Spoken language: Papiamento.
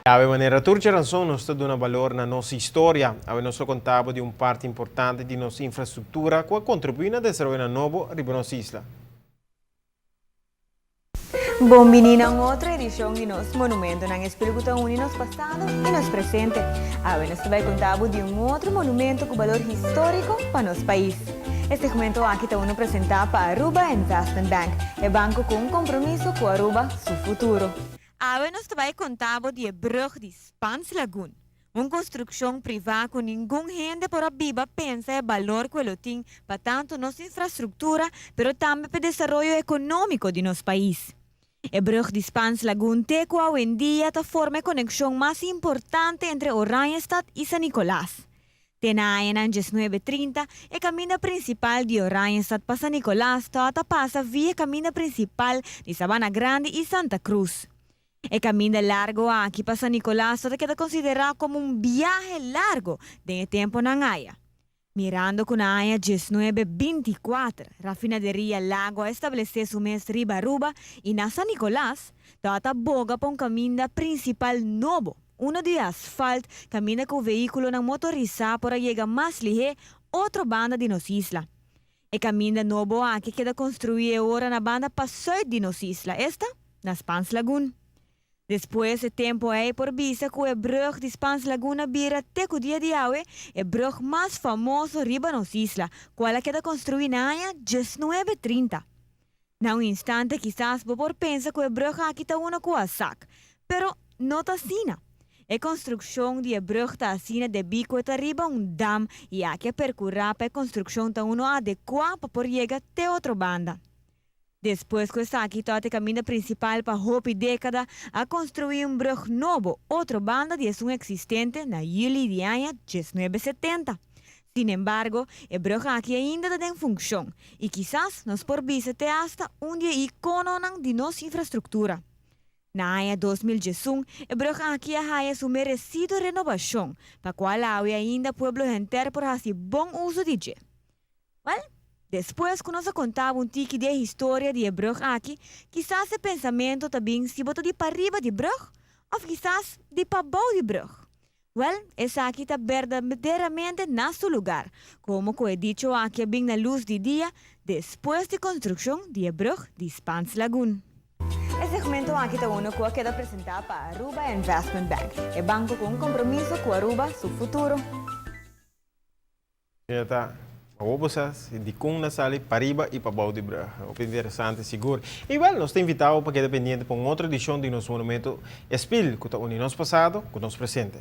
Awe manera tur djaranson nos ta duna balor na nos historia. Awe nos lo konta bo di un parti importante di nos infrastruktura ku a kontribuí na desaroyonan nobo riba nos isla. Bon bini na un otro edishon di nos Monumentonan Espero ku ta uni nos pasado i nos presente. Awe nos ta bai konta bo di un otro monumento ku balor históriko pa nos pais. E segmento aki ta unu presentá pa Aruba Investment Bank, e banko ku un kompromiso ku Aruba su futuro. Awe nos ta bai konta bo di e brug di Spaans Lagoon, un konstrukshon privá ku ningun hende por a biba pensa e balor ku e lo tin pa tantu nos infrastruktura pero tambe p'e desaroyo ekonómiko di nos pais. E brug di Spaans Lagoon te ku awendia ta forma e konekshon mas importante entre Oranjestad i San Nicolas. Te na añanan 1930, e kaminda prinsipal di Oranjestad pa San Nicolas tabata pasa via e kaminda prinsipal di Sabana Grandi i Santa Cruz. E kaminda largo aki pa San Nicolas ta keda konsiderá komo un biahe largo den e tempunan aya. Mirando ku na aña 1924 Rafinaderia Lago a establesé su mes riba Aruba i na San Nicolas, tabata boga pa un kaminda prinsipal nobo, uno di asfalt kaminda ku vehíkulonan motorisá por a yega mas lihé otro banda di nos isla. E kaminda nobo aki a keda konstruí e ora na banda pasùit di nos isla, esta, na Spaans Lagoon. Despues e tempu ei por bisa ku e brùg di Spaans Lagoon a bira te ku dia di awe e brùg mas famoso riba nos isla, kual a keda konstruí na aña 1930. Na un instante kisas bo por pensa ku e brùg aki ta uno ku a sak, pero no ta asina. E konstrukshon di e brùg ta asina debí ku e ta riba un dam i aki a perkurá pa e konstrukshon ta uno adekuá pa por yega te otro banda. Despues ku esaki tabata e kaminda prinsipal pa hopi dékada, a konstruí un brùg nobo otro banda di esun eksistente na yüli di aña 1970. Sin embargo, e brùg aki ainda ta den funkshon i kisas nos por bisa te asta un di e ikononan di nos infrastruktura. Na aña 2011, e brùg aki a haya su meresido renobashon, pa kual awe ainda pueblo henter por hasi bon uso di dje. Wèl, despues ku nos a konta bo un tiki di e historia di e brùg aki, kisas e pensamentu ta bin si bo ta di pariba di brùg òf kisas di pabou di brùg. Wèl, esaki ta berdaderamente na su lugar, komo ku e dicho aki a bin na lus di dia despues di konstrukshon di e brùg di Spaans Lagoon. E segmento aki ta uno ku a keda presentá pa Aruba Investment Bank, e banko ku un kompromiso ku Aruba su futuro. Ya ta awor bo sa si dikon na sali pariba i pabou di brug. Hopi interesante sigur. I wèl, nos ta invitá bo pa keda pendiente pa un otro edishon di nos Monumento Espil ku ta uni nos pasado ku nos presente.